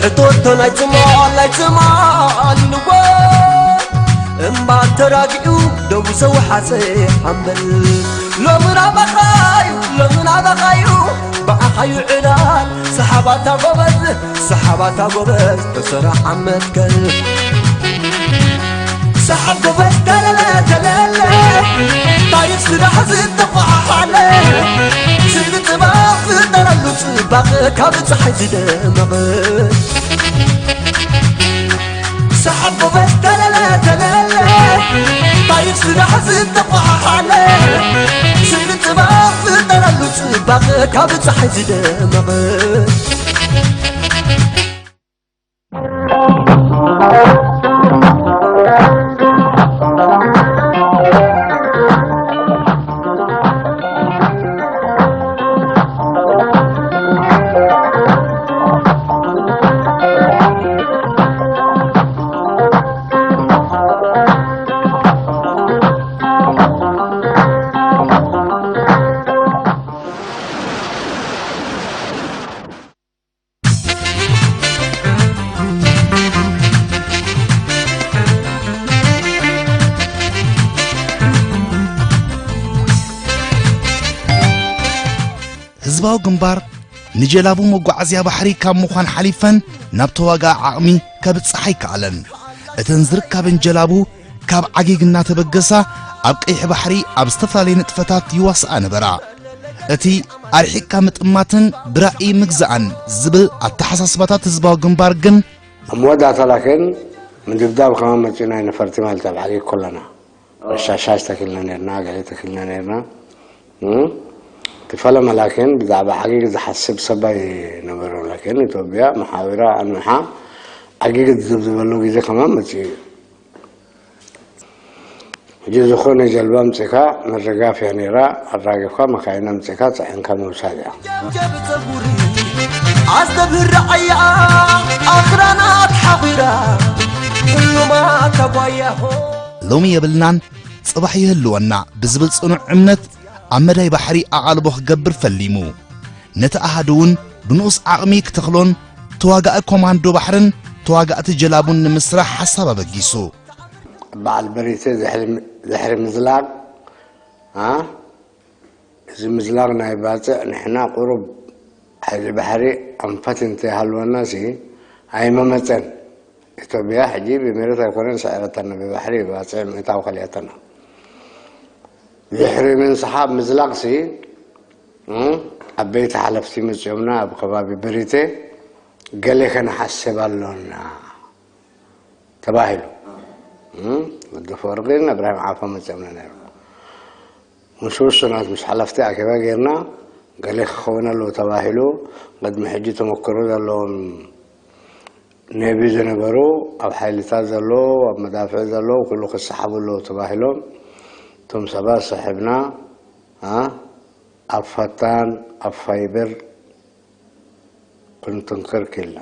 እቶቶ ናይ ትማል ናይ ትማል ንጎ እምባ ተራጊኡ ደው ዘውሓዘ ሓምበል ሎሚ ናባኻዩ ሎሚ ናባኻዩ ብኣኻዩ ዕላል ሰሓባታ ጎበዝ ሰሓባታ ጎበዝ ተሰራ ዓመት ከል ሰሓብ ጎበዝ ተለለ ተለለ ታሪኽ ስራሕ ዝተኳሓሓለ ስእሊ ጥበብ ፍጠረሉ ጽባቐ ካብ ጸሓይ ዝደመቐ ሰሓብ ጎበዝ ተለለ ተለለ ታሪኽ ስራሕ ዝተኳሓሓለ ስእሊ ጥበብ ፍጠረሉ ጽባቐ ካብ ጸሓይ ዝደመቐ ህዝባዊ ግንባር ንጀላቡ መጓዓዝያ ባሕሪ ካብ ምዃን ሓሊፈን ናብ ተዋጋኢ ዓቕሚ ከብጽሓ ኣይከኣለን። እተን ዝርካበን ጀላቡ ካብ ዓጊግ እናተበገሳ ኣብ ቀይሕ ባሕሪ ኣብ ዝተፈላለየ ንጥፈታት ይዋስኣ ነበራ። እቲ ኣርሒቕካ ምጥማትን ብራእይ ምግዛእን ዝብል ኣተሓሳስባታት ህዝባዊ ግንባር ግን ኣብ መወዳእታ ላኪን ምድብዳብ ከማን መጺኡ ናይ ነፈርቲ ማለት ኣብ ዓጊግ ኮለና ረሻሻሽ ተኪልና ነርና፣ ገለ ተኪልና ነርና። እም? እቲ ፈለማ ላኪን ብዛዕባ ዓጊግ ዝሓስብ ሰብ ኣይነበሮን። ላኪን ኢትዮጵያ መሓውራ ኣንውሓ ዓጊግ ዝብዝበሉ ግዜ ከማን መጺኡ እዩ። ሕጂ ዝኾነ ጀልባ ኣምጺእካ ምርጋፍ እያ ነይራ፣ ኣራጊፍካ መካይን ኣምጺእካ ጽዒንካ ምውሳድ እያ። ጀብጀብ ጸጉሪ ኣስተብህር ዓያ ኣኽራናት ሓኺራ ህሉማት ኣጓያሆ ሎሚ የብልናን ጽባሕ ይህልወና ብዝብል ጽኑዕ እምነት ኣብ መዳይ ባሕሪ ኣቓልቦ ክገብር ፈሊሙ። ነቲ ኣሃዱ እውን ብንኡስ ዓቕሚ ክተኽሎን ተዋጋኢ ኮማንዶ ባሕርን ተዋጋእቲ ጀላቡን ንምስራሕ ሓሳብ ኣበጊሱ። በዓል በሪተ ድሕሪ ድሕሪ ምዝላቕ ኣ እዚ ምዝላቕ ናይ ባጽዕ ንሕና ቁሩብ ሓይሊ ባሕሪ ኣንፈት እንተይሃልወናሲ ኣይመመጸን። ኢትዮጵያ ሕጂ ብመሬት ኣይኮነን ስዒረታና፣ ብባሕሪ ባጽዕ ምእታው ከሊኣታና። ድሕሪ ምንስሓብ ምዝላቕሲ እ ዓበይቲ ሓለፍቲ መጺኦምና ኣብ ከባቢ በሪተ ገለ ከነሓስብ ኣሎና። ተባሂሉ። እም፣ ወዲ ፈወርቂን እብራሂም ዓፋ መጺኦምና ነይሮም። ምስ ውሱናት ምስ ሓለፍቲ ኣኼባ ጌርና፣ ገለ ክኸውን ኣለዎ ተባሂሉ፣ ቅድሚ ሕጂ ተመክሮ ዘለዎም ኔቪ ዝነበሩ፣ ኣብ ሓይልታት ዘለዉ፣ ኣብ መዳፍዕ ዘለዉ፣ ኩሉ ክሰሓቡ ኣለዉ ተባሂሎም፣ እቶም ሰባት ሰሒብና፣ ኣ፣ ኣብ ፈታን፣ ኣብ ፋይበር፣ ክንጥንክር ክኢልና።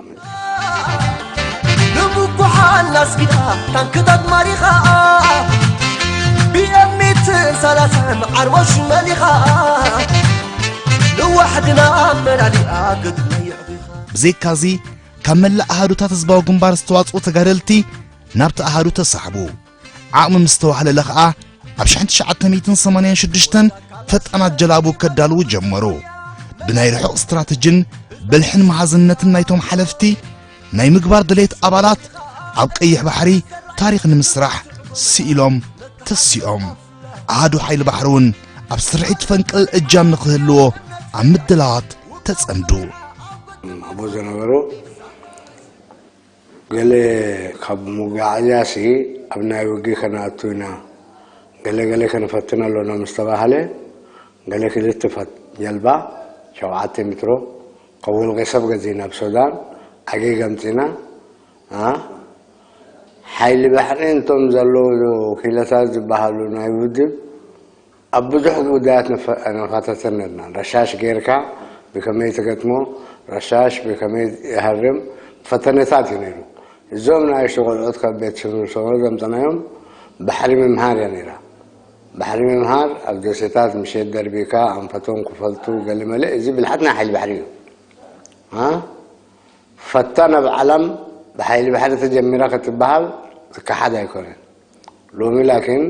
ንምጉሓል ኣስጊዳ ታንክታት ማሪኻ፣ ቢኤም ሚትን ሰላሳን ዓርሞሽ መሊኻ፣ ንዋሕድና ኣመላሊኣ ገድልና የዕቢኻ። ብዘይካዚ፣ ካብ መላእ ኣሃዱታት ህዝባዊ ግንባር ዝተዋጽኡ ተጋደልቲ ናብቲ ኣሃዱ ተሳሕቡ። ዓቕሚ ምስ ተዋህለለ ኸኣ፣ ኣብ ሽሕን ትሽዓተ ሚእትን ሰማንያን ሽዱሽተን ፈጣናት ጀላቡ ከዳልዉ ጀመሩ። ብናይ ርሑቕ ስትራተጅን ብልሕን መሃዝነትን ናይቶም ሓለፍቲ፣ ናይ ምግባር ድሌት ኣባላት፣ ኣብ ቀይሕ ባሕሪ ታሪኽ ንምስራሕ ስኢሎም ተሲኦም። ኣሃዱ ሓይሊ ባሕሪ እውን ኣብ ስርሒት ፈንቅል እጃም ንኽህልዎ ኣብ ምድላዋት ተጸምዱ። ኣብኡ ዝነበሩ ገለ ካብ መጓዓዝያሲ ኣብ ናይ ውግእ ከነኣቱ ኢና፣ ገለ ገለ ከነፈትን ኣሎና ምስ ተባህለ፣ ገለ ክልተ ፈት-፣ ጀልባ ሸውዓተ ሜትሮ ካብ ውልቂ ሰብ ገዚእና፣ ኣብ ሱዳን ዓጊግ ኣምጺእና፣ ኣ፣ ሓይሊ ባሕሪ እንቶም ዘለዉ ክኢላታት ዝበሃሉ ናይ ውድብ ኣብ ብዙሕ ጉዳያት ንፈ-፣ ንፋተተን ነርና። ረሻሽ ጌርካ ብከመይ ትገጥሞ፣ ረሻሽ ብከመይ ይሃርም ፈተነታት እዩ ነይሩ። እዞም ንኣሽቱ ቆልዑት ካብ ቤት ትምህርቲ ሰመረ ዘምጸናዮም ባሕሪ ምምሃር እያ ነይራ። ባሕሪ ምምሃር ኣብ ደሴታት ምሸት ደርቢካ ኣንፈቶም ክፈልጡ ገለመለ፣ እዚ ብልሓት ናይ ሓይሊ ባሕሪ እዩ። አ? ፈታነ ብዓለም ብሓይሊ ባሕሪ ተጀሚራ ክትበሃል ዝከሓድ ኣይኮነን። ሎሚ ላኪን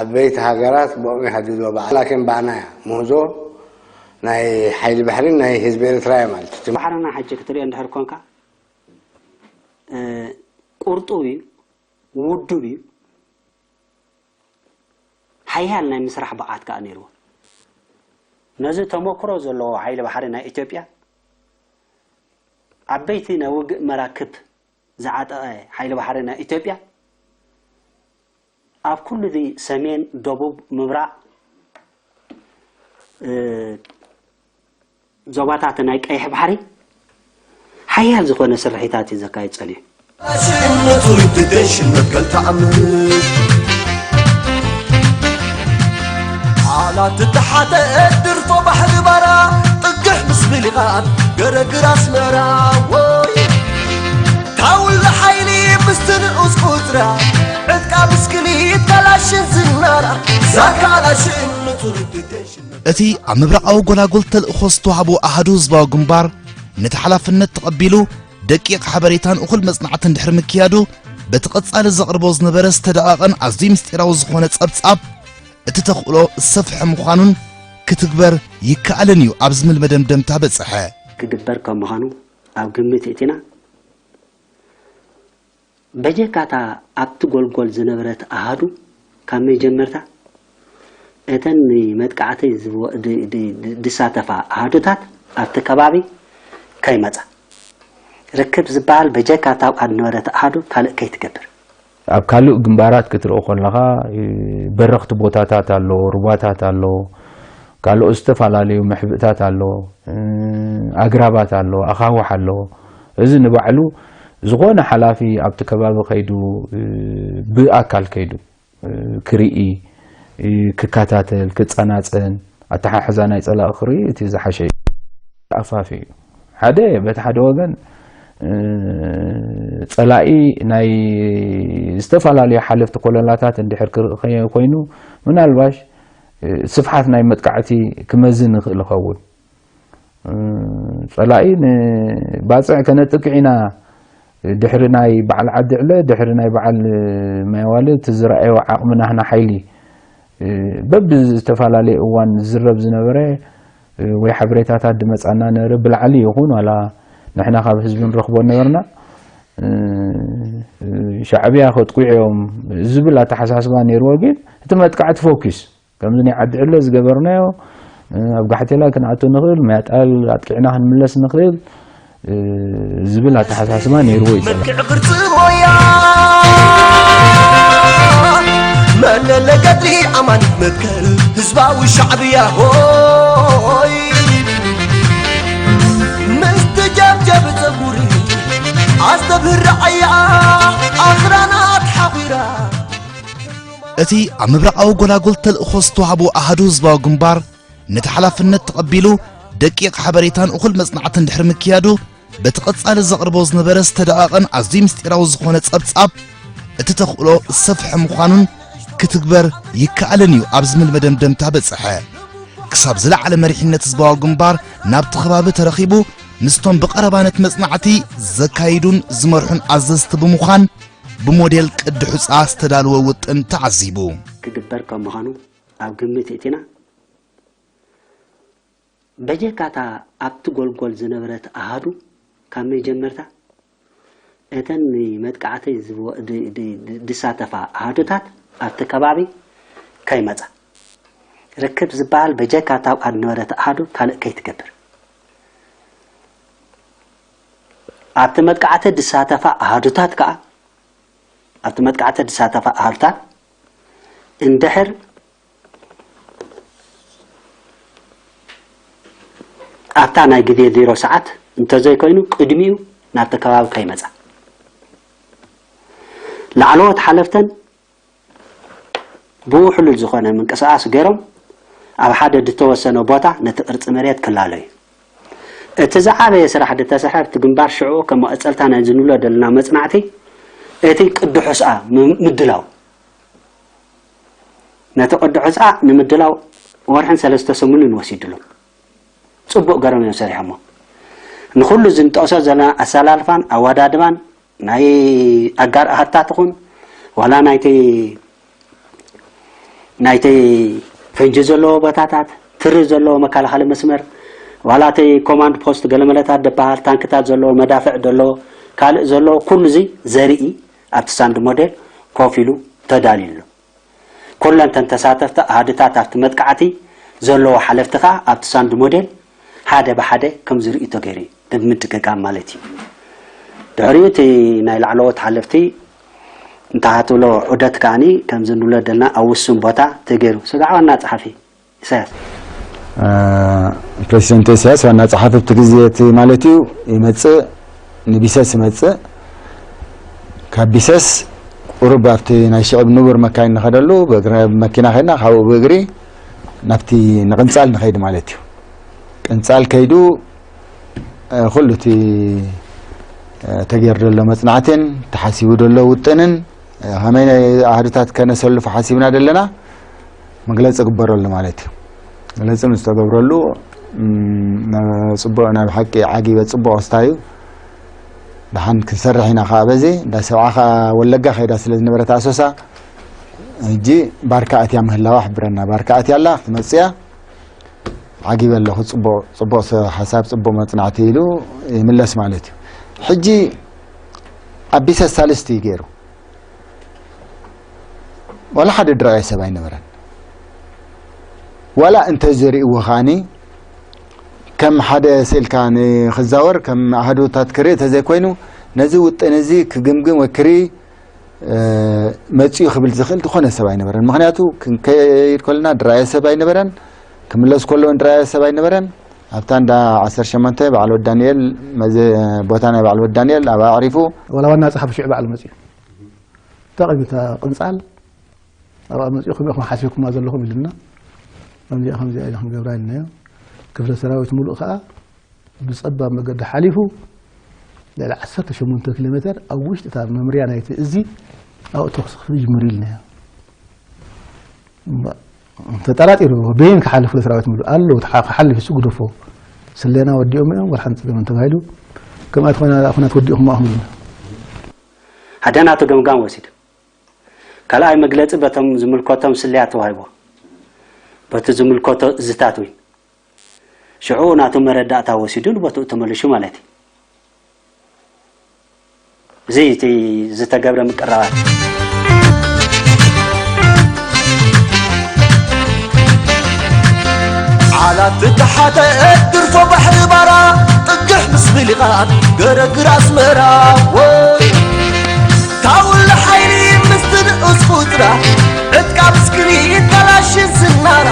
ዓበይቲ ሃገራት ብኦም ይሃድድዎ። ብዓ-፣ ላኪን ብኣና እያ ምህዞ ናይ ሓይሊ ባሕሪ ናይ ህዝቢ ኤርትራ እያ ማለት እዩ። ባሕርና ሕጂ ክትሪኦ እንድሕር ኮንካ፣ እ፣ ቁርጡብ እዩ፣ ውዱብ እዩ፣ ሓያል ናይ ምስራሕ ብዓት ከኣ ነይርዎ። ነዚ ተመክሮ ዘለዎ ሓይሊ ባሕሪ ናይ ኢትዮጵያ፣ ዓበይቲ ናይ ውግእ መራክብ ዝዓጠቐ ሓይሊ ባሕሪ ናይ ኢትዮጵያ፣ ኣብ ኩሉ እዚ ሰሜን፣ ደቡብ፣ ምብራቕ፣ እ፣ ዞባታት ናይ ቀይሕ ባሕሪ ሓያል ዝኾነ ስርሒታት እዩ ዘካይድ ጸኒሑ። ሽነቱ ሪፒቴሽን መትከል ተኣምር። ዓላት ትተሓተ ድርቶ ባሕሪ ባራ፣ ጥግሕ ምስ ብሊቓት ገረግር ኣስመራ። ወይ ታውል ሓይሊ ምስቲ ንኡስ ቁጽራ፣ ዕጥቃ ብስክሊት ካላሽን ዝናራ፣ ዛካ ካላሽን ንጹር ሪፒቴሽን። እቲ ኣብ ምብራቓዊ ጎላጉል ተልእኾ ዝተዋህቦ ኣሃዱ ህዝባዊ ግንባር፣ ነቲ ሓላፍነት ተቐቢሉ፣ ደቂቕ ሓበሬታን እኹል መጽናዕትን ድሕሪ ምክያዱ፣ በቲ ቀጻሊ ዘቕርቦ ዝነበረ ዝተደቓቐን ኣዝዩ ምስጢራዊ ዝኾነ ጸብጻብ፣ እቲ ተኽእሎ ዝሰፍሐ ምዃኑን ክትግበር ይከኣልን እዩ ኣብ ዝብል መደምደምታ በጽሐ። ክግበር ከም ምዃኑ ኣብ ግምት እቲና፣ በጀካታ ኣብቲ ጎልጎል ዝነበረት ኣሃዱ ካብ መጀመርታ እተን ንመጥቃዕቲ ዝወ-፣ ድ-፣ ድ-፣ ድ-፣ ዝሳተፋ ኣሃዱታት ኣብቲ ከባቢ ከይመጻ፣ ርክብ ዝበሃል በጀካታ ኣብኣ ዝነበረት ኣሃዱ ካልእ ከይትገብር። ኣብ ካልእ ግንባራት ክትርኢ ከለኻ፣ እ፣ በረኽቲ ቦታታት ኣሎ፣ ሩባታት ኣሎ፣ ካልኦት ዝተፈላለዩ መሕብእታት ኣሎ፣ እ፣ ኣግራባት ኣሎ፣ ኣኻውሕ ኣሎ። እዚ ንባዕሉ ዝኾነ ሓላፊ ኣብቲ ከባቢ ከይዱ፣ እ፣ ብኣካል ከይዱ፣ እ፣ ክርኢ፣ እ፣ ክከታተል፣ ክጸናጸን፣ ኣተሓሕዛ ናይ ጸላኢ ክርኢ እቲ ዝሓሸ እዩ። ኣፋፊ እዩ። ሓደ፣ በቲ ሓደ ወገን፣ እ፣ ጸላኢ ናይ ዝተፈላለዩ ሓለፍቲ ኮለላታት እንድሕር ክርኢ ከይ-፣ ኮይኑ፣ ምናልባሽ፣ እ፣ ስፍሓት ናይ መጥቃዕቲ ክመዝን ይኽእል ይኸውን። እ፣ ጸላኢ ንባጽዕ ከነጥቅዕ ኢና፣ ድሕሪ ናይ በዓል ዓዲ ዕለ፣ ድሕሪ ናይ በዓል ማይ ዋለ፣ እቲ ዝረኣዮ ዓቕሚ ናህና ሓይሊ፣ እ፣ በብዝተፈላለየ እዋን ዝዝረብ ዝነበረ፣ እ፣ ወይ ሓበሬታታት ዝመጻና ነበረ፣ ብላዕሊ ይኹን ዋላ ንሕና ካብ ህዝቢ ንረኽቦ ነበርና፣ እ፣ እ፣ ሻዕብያ ከጥቅዑ እዮም ዝብል ኣተሓሳስባ ነይርዎ። ግን እቲ መጥቃዕቲ ፎኪስ፣ ከምዚ ናይ ዓዲ ዕለ ዝገበርናዮ፣ እ፣ ኣብ ጋሕቴላ ክንኣቱ ንኽእል፣ ማያጣል ኣጥቂዕና ክንምለስ ንኽእል፣ እ፣ ዝብል ኣተሓሳስባ ነይርዎ እዩ ጸላኢ። መልክዕ ቅርጺ ሞያ፣ መለለ ገድሊ ኣማኒት መትከል ህዝባዊ ሻዕብያ ሆይ። ምስ ትጀብጀብ ጸጉሪ ኣስተብህር ረዓያ ኣኽራናት ሓኺራ። እቲ ኣብ ምብራቓዊ ጎላጉል ተልእኾ ዝተዋህቦ ኣሃዱ ህዝባዊ ግንባር፣ ነቲ ሓላፍነት ተቐቢሉ፣ ደቂቕ ሓበሬታን እኹል መጽናዕትን ድሕሪ ምክያዱ፣ በቲ ቀጻሊ ዘቕርቦ ዝነበረ ዝተደቓቐን ኣዝዩ ምስጢራዊ ዝኾነ ጸብጻብ፣ እቲ ተኽእሎ ዝሰፍሐ ምዃኑን ክትግበር ይከኣልን እዩ ኣብ ዝብል መደምደምታ በጽሐ። ክሳብ ዝለዓለ መሪሕነት ህዝባዊ ግንባር ናብቲ ከባቢ ተረኺቡ፣ ምስቶም ብቐረባ ነቲ መጽናዕቲ ዘካይዱን ዝመርሑን ኣዘዝቲ ብምዃን፣ ብሞዴል ቅዲ ሑጻ ዝተዳለወ ውጥን ተዓዚቡ። ክግበር ከም ምዃኑ ኣብ ግምት እቲና፣ በጀካታ ኣብቲ ጎልጎል ዝነበረት ኣሃዱ ካብ መጀመርታ እተን ንመጥቃዕቲ ዝወ-፣ ድ-፣ ድ-፣ ድ-፣ ዝሳተፋ ኣሃዱታት ኣብቲ ከባቢ ከይመጻ፣ ርክብ ዝበሃል በጀካታ ኣብኣ ዝነበረት ኣሃዱ ካልእ ከይትገብር፣ ኣብቲ መጥቃዕቲ ዝሳተፋ ኣሃዱታት ከኣ ኣብቲ መጥቃዕቲ ዝሳተፋ ኣሃዱታት እንድሕር ኣብታ ናይ ግዜ ዜሮ ሰዓት እንተዘይኮይኑ ቅድሚኡ ናብቲ ከባቢ ከይመጻ፣ ላዕለዎት ሓለፍተን ብውሕሉል ዝኾነ ምንቅስቓስ ገይሮም ኣብ ሓደ ዝተወሰነ ቦታ ነቲ ቅርጺ መሬት ክላለዩ። እቲ ዝዓበየ ስራሕ ዝተሰርሐ ኣብቲ ግንባር ሽዑ ከም መቐጸልታ ናይ ዝንብሎ ዘለና መጽናዕቲ እቲ ቅዲ ሑስኣ ም-፣ ምድላው። ነቲ ቅዲ ሑስኣ ንምድላው ወርሕን ሰለስተ ሰሙንን ወሲድሎም። ጽቡቕ ገሮም እዮም ሰሪሖሞ። ንኹሉ እዚ ንጠቕሶ ዘለና ኣሰላልፋን ኣወዳድባን ናይ ኣጋር ኣሃድታት ይኹን ዋላ ናይቲ ናይቲ ፈንጂ ዘለዎ ቦታታት፣ ትሪ ዘለዎ መከላኸሊ መስመር፣ ዋላ እቲ ኮማንድ ፖስት ገለመለታት ደበሃል፣ ታንክታት ዘለዎ፣ መዳፍዕ ዘለዎ፣ ካልእ ዘለዎ፣ ኩሉ እዚ ዘርኢ ኣብቲ ሳንድ ሞዴል ኮፍ ኢሉ ተዳልዩ ኣሎ። ኩለን ተን ተሳተፍቲ ኣሃድታት ኣብቲ መጥቃዕቲ ዘለዎ ሓለፍቲ ከኣ ኣብቲ ሳንድ ሞዴል ሓደ ብሓደ ከም ዝርእዩ ተገይሩ እዩ፣ ብምድግጋም ማለት እዩ። ድሕሪኡ እቲ ናይ ላዕለዎት ሓለፍቲ እንታይ ትብሎ ዑደት ከኣኒ ከምዚ ንብሎ ደልና ኣብ ውሱን ቦታ ተገይሩ። ስጋዕ ዋና ጸሓፊ ኢሳያስ። አ፣ ፕሬዚደንት ኢሳያስ ዋና ጸሓፊ ኣብቲ ግዜ እቲ ማለት እዩ ይመጽእ፣ ንቢሰስ ይመጽእ። ካብ ቢሰስ ቁሩብ ኣብቲ ናይ ሽዕብ ንቡር መካይን ንኸደሉ ብእግሪ መኪና ከድና ካብኡ ብእግሪ ናብቲ ንቕንጻል ንኸይድ ማለት እዩ። ቅንጻል ከይዱ ኩሉ እቲ ተገይሩ ዘሎ መጽናዕትን ተሓሲቡ ዘሎ ውጥንን ከመይ ኣሃዱታት ከነሰልፉ ሓሲብና ዘለና መግለጺ ግበረሉ ማለት እዩ። መግለጺ ምስ ተገብረሉ ጽቡቕ ናይ ብሓቂ ዓጊበ ጽቡቕ ክስታይ እዩ። ደሓን ክንሰርሕ ኢና ከዓ በዚ እንዳ ሰብዓ ከዓ ወለጋ ከይዳ ስለ ዝነበረት ኣሶሳ ሕጂ ባርካ ኣትያ ምህላዋ ሕብረና ባርካ ኣትያ ኣላ ክትመፅያ ዓጊበ ኣለኹ። ጽቡቕ ጽቡቕ ሓሳብ ጽቡቕ መጽናዕቲ ኢሉ ይምለስ ማለት እዩ። ሕጂ ኣቢሰ ሳልስቲ እዩ ገይሩ። ዋላ ሓደ ድራየ ሰብ ኣይነበረን። ዋላ እንተዘሪእዎ ከዓኒ ከም ሓደ ስእልካ ንክዛወር ከም ኣህዱታት ክርኢ ተዘይኮይኑ ነዚ ውጥን እዚ ክግምግም ወይ ክርኢ መፅኡ ክብል ዝኽእል ዝኾነ ሰብ ኣይነበረን። ምክንያቱ ክንከይድ ከለና ድራየ ሰብ ኣይነበረን፣ ክምለስ ከሎ እውን ድራየ ሰብ ኣይነበረን። ኣብታ እንዳ ዓሰርተ ሸሞንተ በዓል ወዲ ዳንኤል መዚ ቦታ ናይ በዓል ወዲ ዳንኤል ኣብኣ ኣዕሪፉ። ዋላ ዋና ጸሓፊ ሽዑ በዓሉ መፅኡ። እታ ቅድሚታ ቅንጻል ኣብኣ መፅኡ ከመይ ኢኹም ሓሲብኩማ ዘለኹም ኢሉና። ከምዚኣ ከምዚኣ ኢና ክንገብራ ኢልናዮ። ክፍለ ሰራዊት ሙሉእ ከዓ ብጸባብ መገዲ ሓሊፉ ልዕሊ ዓሰርተ ሸሞንተ ኪሎ ሜተር ኣብ ውሽጢ እታ መምርያ ናይቲ እዚ ኣብኡ ተኹሲ ክፍሊ ጅምር ኢልናዮ። ተጠራጢሩ በይን ክሓልፍ ክፍለ ሰራዊት ሙሉእ ኣለዉ ክሓልፍ እሱ ግደፎ ስለና ወዲኦም እዮም ወላ ሓንቲ ጸገም እንተባሂሉ ከምኣ ተኾይና ኩናት ወዲእኹም ኣኹም ኢልና። ሓደ ናቱ ገምጋም ወሲዱ። ካልኣይ መግለጺ በቶም ዝምልከቶም ስለያ ተዋሂቦ። በቲ ዝምልከቶ እዝታት እውን ሽዑ ናቱ መረዳእታ ወሲዱ ንቦትኡ ተመልሹ ማለት እዩ። እዚ እቲ ዝተገብረ ምቅራባት። ዓላት ተሓተ ድርፎ ባሕሪ ባራ ጥግሕ ምስ ብሊቓት ገረግር ኣስመራ ወይ ታውል ሓይሊ ምስ ትንእስ ቁጥራ ዕጥቃ ብስክሊት ካላሽን ስናራ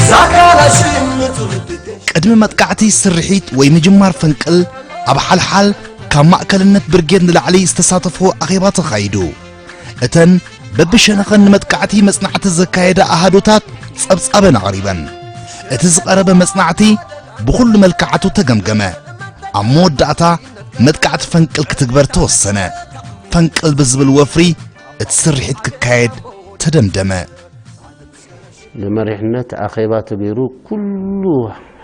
ሳካላሽን ንጹር ትተሽ ቅድሚ መጥቃዕቲ ስርሒት ወይ ምጅማር ፈንቅል ኣብ ሓልሓል ካብ ማእከልነት ብርጌድ ንላዕሊ ዝተሳተፍዎ ኣኼባ ተኻይዱ። እተን በብሸነኸን ንመጥቃዕቲ መጽናዕቲ ዘካየዳ ኣሃዱታት ጸብጻበን ኣቕሪበን። እቲ ዝቐረበ መጽናዕቲ ብኹሉ መልክዓቱ ተገምገመ። ኣብ መወዳእታ መጥቃዕቲ ፈንቅል ክትግበር ተወሰነ። ፈንቅል ብዝብል ወፍሪ እቲ ስርሒት ክካየድ ተደምደመ። ብመሪሕነት ኣኼባ ተገይሩ ኩሉ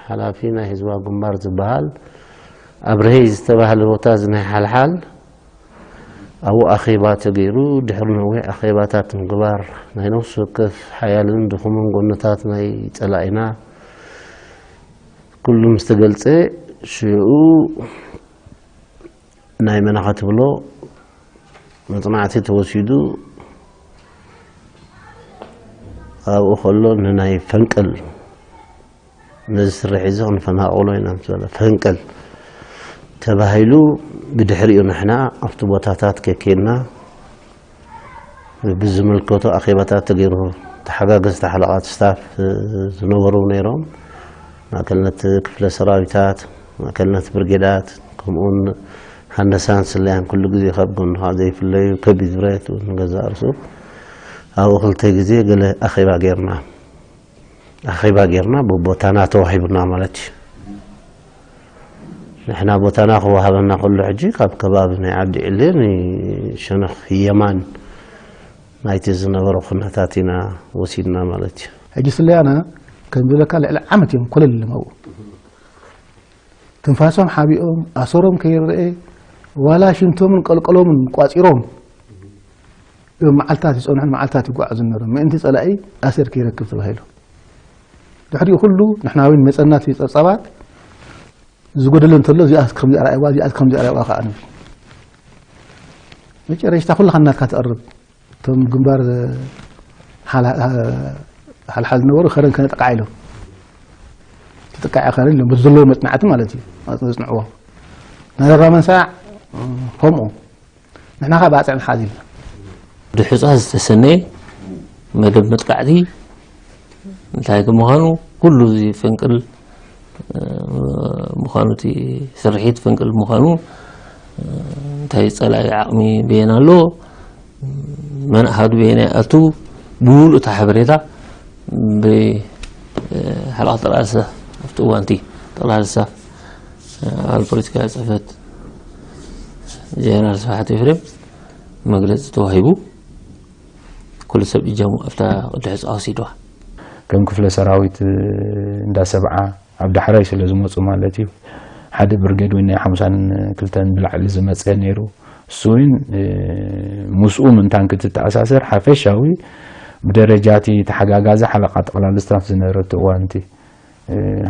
ሓላፊ ናይ ህዝባዊ ግንባር ዝበሃል ኣብ ርሀይ ዝተባህለ ቦታ እዚ ናይ ሓልሓል ኣብኡ ኣኼባ ተገይሩ ድሕሪ ነዊሕ ኣኼባታት ምግባር ናይ ነፍሲ ወከፍ ሓያልን ድኹምን ጎንታት ናይ ጸላኢና ኩሉ ምስ ተገልጸ ሽዑ ናይ መን ኢኻ ትብሎ መጽናዕቲ ተወሲዱ ኣብኡ ከሎ ንናይ ፈንቅል ነዚ ስርሕ እዚ ክንፈናቕሎ ኢና ምስ በለ ፈንቅል ተባሂሉ ብድሕሪኡ ንሕና ኣብቲ ቦታታት ከኬድና ብዝምልከቶ ኣኼባታት ተገይሩ ተሓጋገዝቲ ሓለቓት ስታፍ ዝነበሩ ነይሮም ማእከልነት ክፍለ ሰራዊታት ማእከልነት ብርጌዳት ከምኡውን ሃንደሳን ስለያን ኩሉ ግዜ ካብ ጎንኻ ዘይፍለዩ ከቢድ ብረት ንገዛእ ርእሱ ኣብኡ ክልተ ግዜ ገለ ኣኼባ ጌርና ኣኼባ ጌርና ብቦታና ተዋሂቡና ማለት እዩ። ንሕና ቦታና ክወሃበና ከሎ ሕጂ ካብ ከባቢ ናይ ዓዲ ዕሌ ንሸነኽ የማን ናይቲ ዝነበረ ኩነታት ኢና ወሲድና ማለት እዩ። ሕጂ ስለያና ከም ዝብለካ ልዕሊ ዓመት እዮም ኮለል ኢሎም ኣብኡ ትንፋሶም ሓቢኦም ኣሰሮም ከይረአ ዋላ ሽንቶምን ቀልቀሎምን ቋፂሮም እዮም መዓልታት ይፀንሑን መዓልታት ይጓዓዙ ነሮም ምእንቲ ፀላኢ ኣሰር ከይረክብ ተባሂሉ። ድሕሪኡ ኩሉ ንሕና እውን መፀናት ፀብፃባት ዝጎደለ እንተሎ እዚኣ ከምዚኣ ረኣይዋ እዚኣ ከምዚኣ ረኣይዋ ከዓ ንብል። መጨረሽታ ኩልኻ ናትካ ትቐርብ። እቶም ግንባር ሓልሓል ዝነበሩ ከረን ከነጥቃዕ ኢሎም ትጥቃዕ ከረን ኢሎም በዚ ዘለዎ መፅናዕቲ ማለት እዩ። ዘፅንዕዎ ናይ ራመን ሰራዕ ከምኡ ንሕና ከዓ ባፅዕ ንሓዝ ኢልና። ድሕፃ ዝተሰነየ መደብ መጥቃዕቲ እንታይ ምዃኑ ኩሉ እዚ ፈንቅል ምዃኑ እቲ ስርሒት ፈንቅል ምዃኑ እንታይ ፀላኢ ዓቕሚ በየን ኣሎ መን ኣሃዱ በየን ይኣቱ ብምሉእ እቲ ሓበሬታ ብሓለቓ ጠቕላላ ስታፍ ኣብቲ እዋንቲ ጠቕላላ ስታፍ ኣባል ፖለቲካዊ ፅሕፈት ጀነራል ስብሓት ኤፍሬም መግለፂ ተዋሂቡ ኩሉ ሰብ እጃሙ ኣብታ ቅዲ ሕፃ ወሲድዋ ከም ክፍለ ሰራዊት እንዳ ሰብዓ ኣብ ዳሕራይ ስለ ዝመፁ ማለት እዩ ሓደ ብርጌድ ወይ ናይ ሓምሳን ክልተን ብላዕሊ ዝመፀ ነይሩ እሱ እውን ምስኡ ምንታን ክትተኣሳሰር ሓፈሻዊ ብደረጃ እቲ ተሓጋጋዚ ሓለቓ ጠቕላሊ ስታፍ ዝነበረቱ እዋንቲ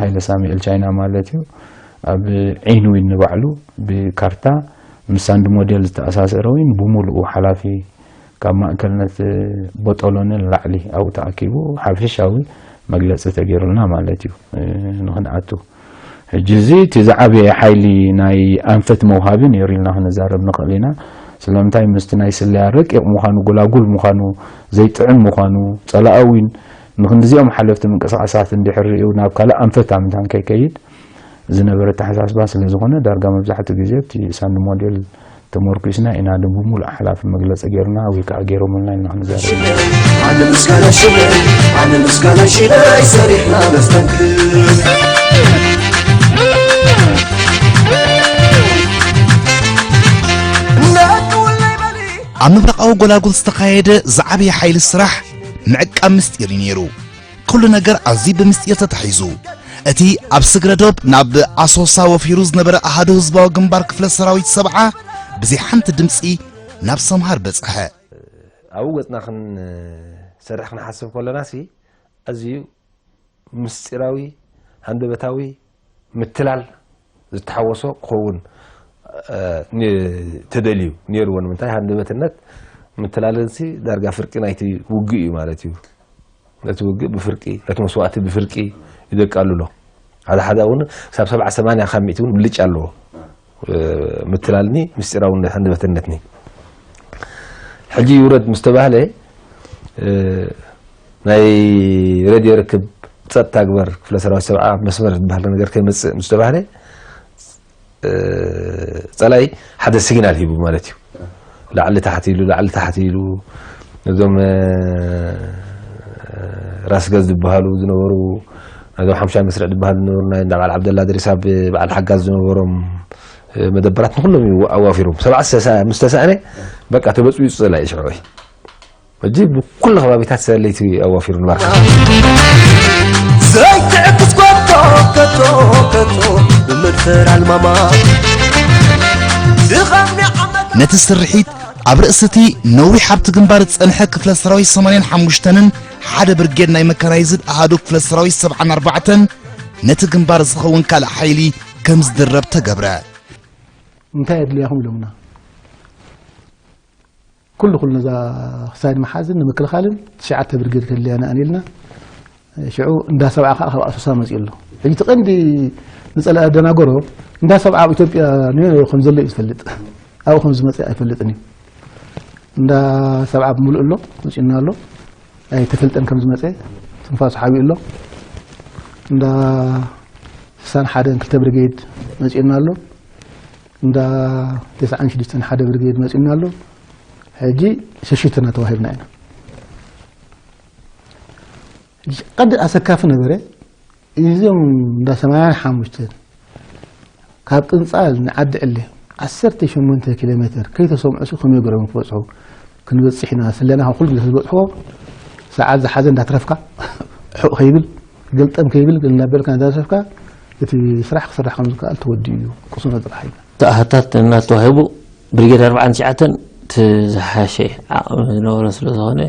ሃይለ ሳሙኤል ቻይና ማለት እዩ ኣብ ዒን ዊን ንባዕሉ ብካርታ ምስ ሳንድ ሞዴል ዝተኣሳሰረ ዊን ብሙሉኡ ሓላፊ ካብ ማእከልነት ቦጦሎኒ ንላዕሊ ኣብኡ ተኣኪቡ ሓፈሻዊ መግለፂ ተገይሩልና ማለት እዩ ንክንኣቱ ሕጂ እዚ እቲ ዝዓበየ ሓይሊ ናይ ኣንፈት መውሃቢ ነይሩ ኢልና ክንዛረብ ንኽእል ኢና ስለምንታይ ምስቲ ናይ ስለያ ረቂቕ ምዃኑ ጎላጉል ምዃኑ ዘይጥዕም ምዃኑ ጸላኢ እውን ንክንድዚኦም ሓለፍቲ ምንቅስቃሳት እንድሕር ሪኡ ናብ ካልእ ኣንፈት ኣምንታን ከይከይድ ዝነበረ ኣተሓሳስባ ስለ ዝኾነ ዳርጋ መብዛሕትኡ ግዜ ኣብቲ ሳንድ ሞዴል ተመርኲስና ኢና ዶ ብሙሉእ ሓላፊ መግለፂ ገይርና ወይ ከዓ ገይሮምልና ኢልና ክንዛረብ ኣነ ምስጋና ሽለ ኣነ ምስጋና ሽለ ሰሪሕና ነስተንክር ኣብ ምብራቓዊ ጎላጉል ዝተኻየደ ዝዓበየ ሓይሊ ስራሕ ምዕቃብ ምስጢር እዩ ነይሩ። ኩሉ ነገር ኣዝዩ ብምስጢር ተታሒዙ። እቲ ኣብ ስግረ ዶብ ናብ ኣሶሳ ወፊሩ ዝነበረ ኣሃዱ ህዝባዊ ግንባር ክፍለ ሰራዊት ሰብዓ ብዘይ ሓንቲ ድምጺ ናብ ሰምሃር በጽሐ። ኣብኡ ገጽና ክንሰርሕ ክንሓስብ ከለና ሲ ኣዝዩ ምስጢራዊ ሃንደበታዊ ምትላል ዝተሓወሶ ክኸውን ተደልዩ ነይርዎ ንምንታይ ሃንደበትነት ምትላልን ሲ ዳርጋ ፍርቂ ናይቲ ውግእ እዩ ማለት እዩ ነቲ ውግእ ብፍርቂ ነቲ መስዋእቲ ብፍርቂ ይደቃሉ ኣሎ ሓደ ሓደ እውን ክሳብ ሰብዓ ሰማንያ ካብ ሚእቲ እውን ብልጫ ኣለዎ ምትላልኒ ምስጢራውነት ሃንደበትነትኒ ሕጂ ይውረድ ምስ ተባህለ ናይ ሬድዮ ርክብ ጸጥታ ግበር ክፍለ ሰራዊት ሰብዓ መስመር ዝበሃል ነገር ከይመጽእ ምስ ተባህለ ጸላይ ሓደ ሲግናል ሂቡ ማለት እዩ ላዕሊ ታሕቲ ኢሉ ላዕሊ ታሕቲ ኢሉ ነዞም ራስ ገዝ ዝበሃሉ ዝነበሩ ነዞም ሓምሻይ መስርዕ ዝበሃሉ ዝነበሩ ናይ እንዳ በዓል ዓብደላ ድሪሳ ብበዓል ሓጋዝ ዝነበሮም መደበራት ንኩሎም እዩ ኣዋፊሮም ሰብዓ ምስ ተሳእነ በቃ ተበፅቢፁ ጸላይ ሽዑ ሕጂ ብኩሉ ከባቢታት ሰለይቲ ኣዋፊሩ ንባርካ ዘይትዕቅስ ከቶ ከቶ ከቶ ብመድፈር ኣልማማ ድኻም ዓመት ነቲ ስርሒት ኣብ ርእሲ እቲ ነዊሕ ኣብቲ ግንባር ዝጸንሐ ክፍለ ሰራዊት ሰማንያን ሓሙሽተን ሓደ ብርጌድ ናይ መካናይዝድ ኣሃዱ ክፍለ ሰራዊት ሰብዓን ኣርባዕተን ነቲ ግንባር ዝኸውን ካልእ ሓይሊ ከም ዝድረብ ተገብረ። እንታይ የድልያኹም ኢሎምና። ኩሉ ኩሉ ነዛ ክሳይድ መሓዝን ንምክልኻልን ትሽዓተ ብርጌድ ከድልያና እየን ኢልና ሽዑ እንዳ ሰብዓ ከዓ ካብ ኣሶሳ መፅኡ ኣሎ ሕጂ እቲ ቀንዲ ንፀላኢ ኣደናገሮ እንዳ ሰብዓ ኣብ ኢትዮጵያ ንበይኑ ከም ዘሎ እዩ ዝፈልጥ ኣብኡ ከም ዝመፀ ኣይፈልጥን እዩ እንዳ ሰብዓ ብምሉእ ኣሎ መፂኡና ኣሎ ኣይተፈልጠን ከም ዝመፀ ትንፋሱ ሓቢኡ ኣሎ እንዳ ስሳን ሓደን ክልተ ብርጌድ መፂኡና ኣሎ እንዳ ተስዓን ሽዱሽተን ሓደ ብርጌድ መፂኡና ኣሎ ሕጂ ሸሽትና ተዋሂብና ኢና ቀዲ ኣሰካፊ ነበረ እዞም እንዳ ሰማንያን ሓሙሽተን ካብ ቅንፃል ንዓዲ ዕሌ ዓሰርተ ሸሞንተ ኪሎ ሜትር ከይተሰምዑ ሲ ከመይ ገይሮም ክበፅሑ ክንበፅሕ ኢና ስለና ካብ ኩሉ ግዜ ዝበፅሕዎ ሰዓት ዝሓዘ እንዳትረፍካ ሕቕ ከይብል ገልጠም ከይብል እናበልካ እንዳትረፍካ እቲ ስራሕ ክስራሕ ከም ዝከኣል ተወዲኡ እዩ። ቅሱኖ ጥራሕ እዩ። ተኣሃታት እናተዋሂቡ ብሪጌድ ኣርባዓን ትሽዓተን እቲ ዝሓሸ ዓቕሚ ዝነበሮ ስለ ዝኾነ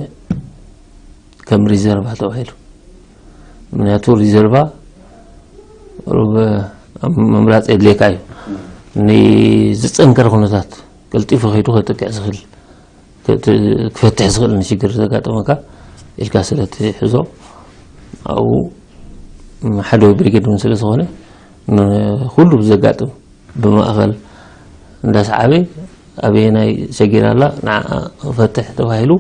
ከም ሪዘርቫ ተባሂሉ። ምክንያቱ ሪዘርቫ ሩብ ምምራፅ የድልየካ እዩ። ንዝፀንከረ ኩነታት ቀልጢፉ ከይዱ ከጥቅዕ ዝኽእል፣ ክፈትሕ ዝኽእል ንሽግር ዘጋጠመካ ኢልካ ስለ ትሕዞ ኣብኡ ሓደ ብሪጌድ እውን ስለ ዝኾነ ንኩሉ ብዘጋጥም ብማእኸል እንዳሰዓበ ኣበየናይ ሸጊር ኣላ ንዓ ፈትሕ ተባሂሉ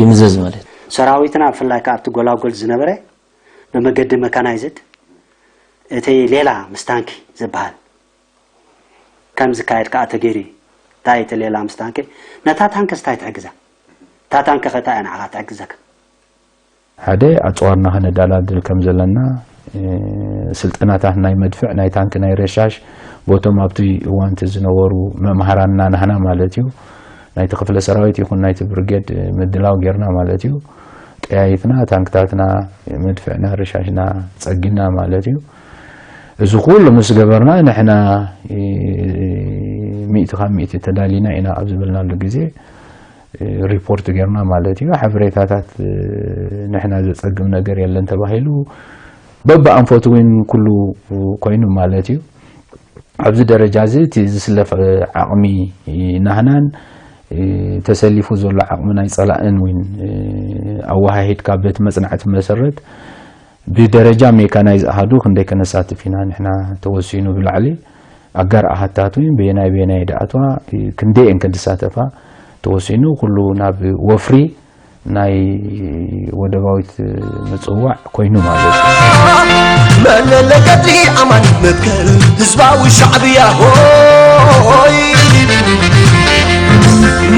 ይምዘዝ ማለት እዩ። ሰራዊትና ብፍላይ ከዓ ኣብቲ ጎላጎል ዝነበረ ብመገዲ መካናይዝድ እቲ ሌላ ምስ ታንኪ ዝበሃል ከም ዝካየድ ከዓ ተገይሩ እዩ። እንታይ እቲ ሌላ ምስ ታንኪ? ነታ ታንክስ እንታይ ትሕግዛ? እታ ታንኪ ከ እንታይ እያ ንዓኻ ትሕግዘካ? ሓደ ኣፅዋርና ከነዳላድል ከም ዘለና፣ እ፣ ስልጠናታት ናይ መድፍዕ፣ ናይ ታንክ፣ ናይ ረሻሽ ቦቶም ኣብቲ እዋን እቲ ዝነበሩ መምሃራንና ናህና ማለት እዩ። ናይቲ ክፍለ ሰራዊት ይኹን ናይቲ ብርጌድ ምድላው ጌርና ማለት እዩ። ጠያይትና፣ ታንክታትና፣ መድፍዕና፣ ረሻሽና ጸጊና ማለት እዩ። እዚ ኩሉ ምስ ገበርና ንሕና፣ እ፣ ሚእቲ ካብ ሚእቲ ተዳሊና ኢና ኣብ ዝበልናሉ ግዜ፣ እ፣ ሪፖርት ጌርና ማለት እዩ። ሓበሬታታት፣ እ፣ ንሕና ዘጸግም ነገር የለን ተባሂሉ በብኣንፈቱ እውን ኩሉ ኮይኑ ማለት እዩ። ኣብዚ ደረጃ እዚ እቲ ዝስለፍ ዓቕሚ ናህናን፣ እ፣ ተሰሊፉ ዘሎ ዓቕሚ ናይ ጸላእን እውን፣ እ፣ ኣወሃሂድካ በቲ መጽናዕቲ መሰረት ብደረጃ ሜካናይዝ ኣሃዱ ክንደይ ከነሳትፍ ኢና ንሕና ተወሲኑ ብላዕሊ ኣጋር ኣሃታት እውን በየናይ በየናይ ደኣትዋ፣ እ፣ ክንደየን ክንድሳተፋ ተወሲኑ ኩሉ ናብ ወፍሪ ናይ ወደባዊት ምጽዋዕ ኮይኑ ማለት እዩ። መለለገዲ ኣማን መትከል ህዝባዊ ሻዕብያ ሆይ፣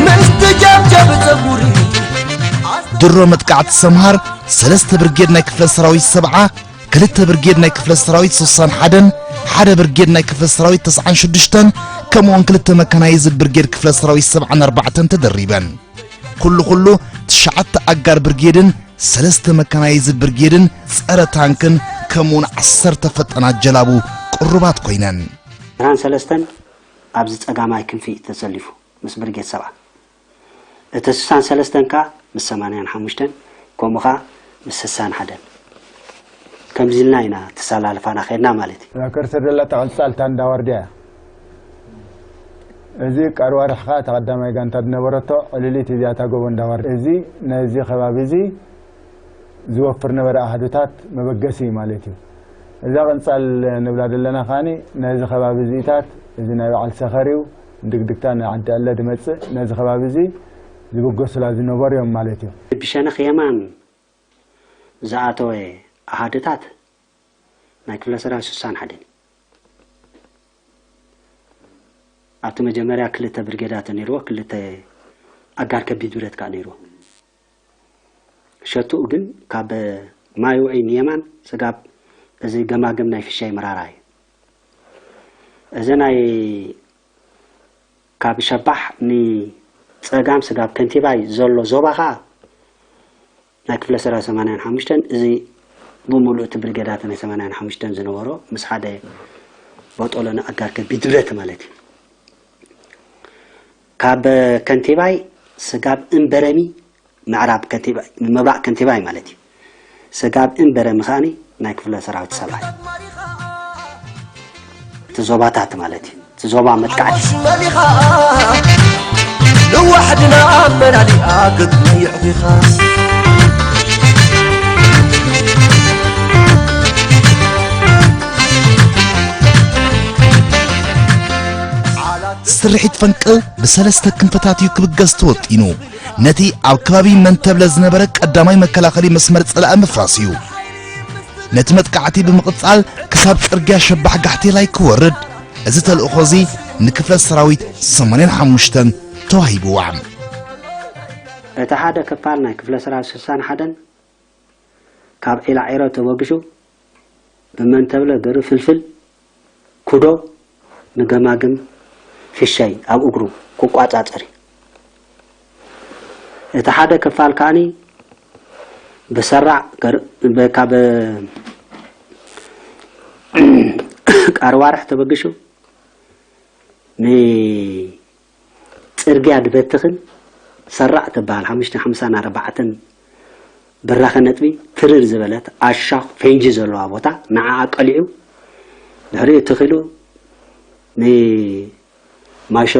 ምስ ተጀብጀብ ጸጉሪ ድሮ መጥቃዕቲ ሰምሃር ሰለስተ ብርጌድ ናይ ክፍለ ሰራዊት ሰብዓ፣ ክልተ ብርጌድ ናይ ክፍለ ሰራዊት ስሳን ሓደን፣ ሓደ ብርጌድ ናይ ክፍለ ሰራዊት ተስዓን ሽዱሽተን፣ ከምኡውን ክልተ መካናይዝድ ብርጌድ ክፍለ ሰራዊት ሰብዓን ኣርባዕተን ተደሪበን። ኩሉ ኩሉ ትሽዓተ ኣጋር ብርጌድን ሰለስተ መካናይዝድ ብርጌድን ጸረ ታንክን ከምኡውን ዓሰርተ ፈጣናት ጀላቡ ቅሩባት ኮይነን። ዕስራን ሰለስተን ኣብዚ ጸጋማይ ክንፊ ተሰሊፉ ምስ ብርጌድ ሰብዓ። እቲ ስሳን ሰለስተን ከኣ ምስ ሰማንያን ሓሙሽተን ከምኡ ከኣ ምስ ስሳን ሓደን። ከምዚ ኢልና ኢና ተሰላልፋና ኸድና ማለት እዩ። እዛ ከርሰ ደላ ተቐጻል ታንዳ ዋርድያ እያ። እዚ ቃርዋ ርሕኻ እታ ቀዳማይ ጋንታ ዝነበረቶ ዕልሊት እዚኣ እታ ጎቦ እንዳዋርድያ። እዚ ነዚ ከባቢ እዚ ዝወፍር ነበረ ኣሃዱታት መበገሲ እዩ ማለት እዩ። እዛ ቅንጻል ንብላ ዘለና ከኣኒ ነዚ ከባቢ እዚታት፣ እዚ ናይ በዓል ሰኸር እዩ፣ ድግድግታ ናይ ዓዲ ዕለ ዝመጽእ፣ ነዚ ከባቢ እዚ ዝብገሱላ ዝነበሩ እዮም ማለት እዩ። ብሸነኽ የማን ዝኣተወ ኣሃዱታት ናይ ክፍለ ሰራዊት ስሳን ሓደን እዩ። ኣብቲ መጀመርያ ክልተ ብርጌዳት ነይርዎ፣ ክልተ ኣጋር ከቢድ ብረት ከኣ ነይርዎ። ሸትኡ ግን ካብ ማይ ውዒ ንየማን ስጋብ እዚ ገማግም ናይ ፍሻይ መራራ እዩ። እዚ ናይ ካብ ሸባሕ ንጸጋም ስጋብ ከንቲባይ ዘሎ ዞባ ኸኣ ናይ ክፍለ ሰራዊት ሰማንያን ሓሙሽተን፣ እዚ ብምሉእ እቲ ብርጌዳት ናይ ሰማንያን ሓሙሽተን ዝነበሮ ምስ ሓደ ቦጦሎኒ ኣጋር ከቢድ ብረት ማለት እዩ። ካብ ከንቲባይ ስጋብ እምበረሚ ምዕራብ ከንቲባይ፣ ምብራቕ ከንቲባይ ማለት እዩ። ስጋብ እምበረሚ ከኣኒ ናይ ክፍለ ሰራዊት ሰብዓ እዩ። እቲ ዞባታት ማለት እዩ። እቲ ዞባ መጥቃዕቲ። መሊኻ ንዋሕድና ኣመላሊኣ ክትመይዕ ዲኻ? ስርሒት ፈንቅል ብሰለስተ ክንፍታት እዩ ክብገስ ተወጢኑ። ነቲ ኣብ ከባቢ መንተብለ ዝነበረ ቀዳማይ መከላኸሊ መስመር ጸላኢ ምፍራስ እዩ። ነቲ መጥቃዕቲ ብምቕጻል ክሳብ ጽርግያ ሸባሕ ጋሕቴላይ ክወርድ፣ እዚ ተልእኾ እዚ ንክፍለ ሰራዊት ሰማንያን ሓሙሽተን ተዋሂብዋ። እቲ ሓደ ክፋል ናይ ክፍለ ሰራዊት ስሳን ሓደን ካብ ዒላ ዒረ ተበጊሱ ብመንተብለ ገሩ ፍልፍል ኩዶ ንገማግም ፍሻይ ኣብ እግሩ ክቋጻጸር እዩ። እቲ ሓደ ክፋል ከኣኒ ብሰራዕ ገር-፣ ብ-፣ ካብ፣ ቃርባርሕ ተበግሹ ንፅርግያ ድበትኽን ሰራዕ ትበሃል ሓሙሽተ ሓምሳን ኣርባዕተን ብራኸ ነጥቢ ትርር ዝበለት ኣሻ ፌንጂ ዘለዋ ቦታ ንዓኣ ቀሊዑ ድሕሪኡ ትኺሉ ንማሾ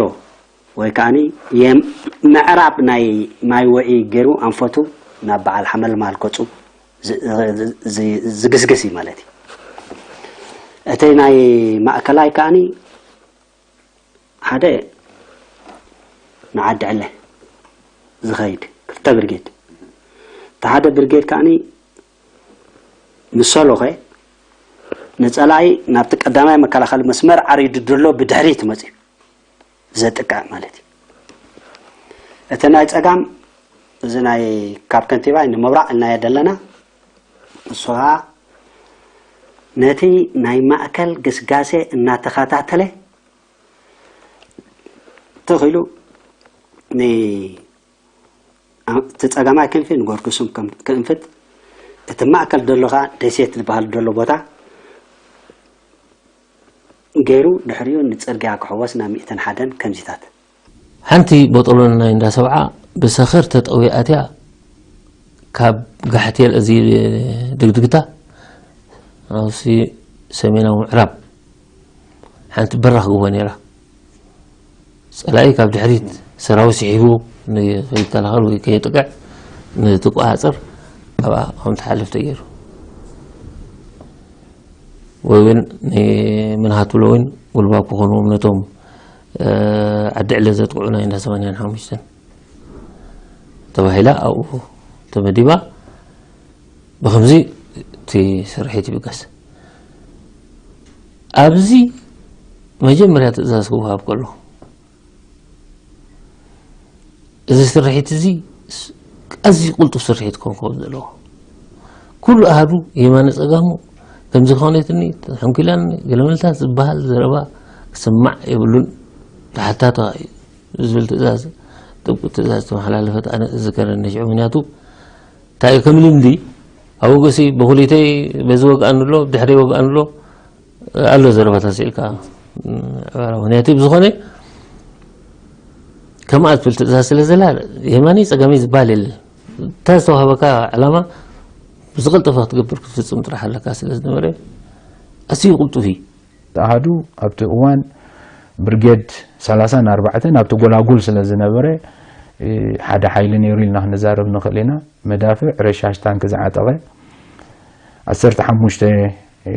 ወይ ከዓኒ የም-፣ ምዕራብ ናይ ማይ ወዒ ገይሩ ኣንፈቱ ናብ በዓል ሓመልማል ገጹ ዝ-፣ ዝ-፣ ዝ-፣ ዝግስግስ እዩ ማለት እዩ። እቲ ናይ ማእከላይ ከዓኒ ሓደ ንዓዲ ዕለ ዝኸይድ ክልተ ብርጌድ፣ እቲ ሓደ ብርጌድ ከዓኒ ምስ ሰሎኸ ንጸላኢ ናብቲ ቀዳማይ መከላኸሊ መስመር ዓሪዱ ድሎ ብድሕሪት መጺኡ ዘጥቅዕ ማለት እዩ። እቲ ናይ ጸጋም እዚ ናይ ካብ ከንቲባ ንምብራቕ ኢልናዮ ዘለና እሱ ኸዓ ነቲ ናይ ማእከል ግስጋሴ እናተኸታተለ ተኺሉ ን-፣ እቲ ጸጋማይ ክንፊ ንጎርግሱም ከም-፣ ከእንፍት፣ እቲ ማእከል ደሎ ኸዓ ደሴት ዝበሃል ደሎ ቦታ ገይሩ ድሕሪኡ ንጽርግያ ክሕወስ ናብ ሚእትን ሓደን ከምዚታት። ሓንቲ ቦጦሎኒ ናይ እንዳ ሰብዓ ብሰኸር ተጠዊኣትያ ካብ ጋሕቴል እዚ ድግድግታ ናብሲ ሰሜናዊ ምዕራብ ሓንቲ በራኽ ግቦ ነይራ። ጸላኢ ካብ ድሕሪት ሰራዊት ስሒቡ ንኸይከላኸል ወይ ከየጥቅዕ ንትቆጻጸር ኣብኣ ከም ትሓልፍ ተገይሩ። ወይ እውን ንምንሃት ብሎ እውን ጉልባብ ክኾንዎም ነቶም፣ እ፣ ዓዲ ዕለ ዘጥቅዑ ናይ እንዳ ሰማንያን ሓሙሽተን ተባሂላ ኣብኡ ተመዲባ። ብኸምዚ እቲ ስርሒት ይብገስ። ኣብዚ መጀመርያ ትእዛዝ ክወሃብ ከሎ፣ እዚ ስርሒት እዚ ስ-፣ ኣዝዩ ቅልጡፍ ስርሒት ክኸውን ከም ዘለዎ፣ ኩሉ ኣሃዱ የማነ ጸጋሙ ከምዚ ክኾነትኒ፣ ተሐንኲላኒ፣ ገለመልታት ዝበሃል ዘረባ ክስማዕ የብሉን፣ ተሓታታ እዩ ዝብል ትእዛዝ፣ ጥብቂ ትእዛዝ ተመሓላለፈት። ኣነ እዝከረኒ ሽዑ፣ ምክንያቱ እንታይ እዩ፣ ከም ልምዲ ኣብ ወገሲ ብኹሊተይ በዚ ወግኣኒ ኣሎ፣ ብድሕረይ ወግኣኒ ኣሎ፣ ኣሎ ዘረባታት ስኢልካ፣ ም፣ ዕባራ። ምክንያቱ ብዝኾነ ከምኣ ትብል ትእዛዝ ስለ ዘላ፣ የማነይ ጸጋመይ ዝበሃል የለን። እታ ዝተዋህበካ ዕላማ ብዝቐልጠፈ ክትገብር ክትፍጽም ጥራሕ ኣለካ ስለ ዝነበረ፣ ኣዝዩ ቅልጡፍ እዩ። ኣሃዱ ኣብቲ እዋን ብርጌድ ሰላሳን ኣርባዕተን ኣብቲ ጎላጉል ስለ ዝነበረ፣ እ፣ ሓደ ሓይሊ ነይሩ ኢልና ክንዛረብ ንኽእል ኢና። መዳፍዕ፣ ረሻሽ፣ ታንክ ዝዓጠቐ፣ ዓሰርተ ሓሙሽተ፣ እ፣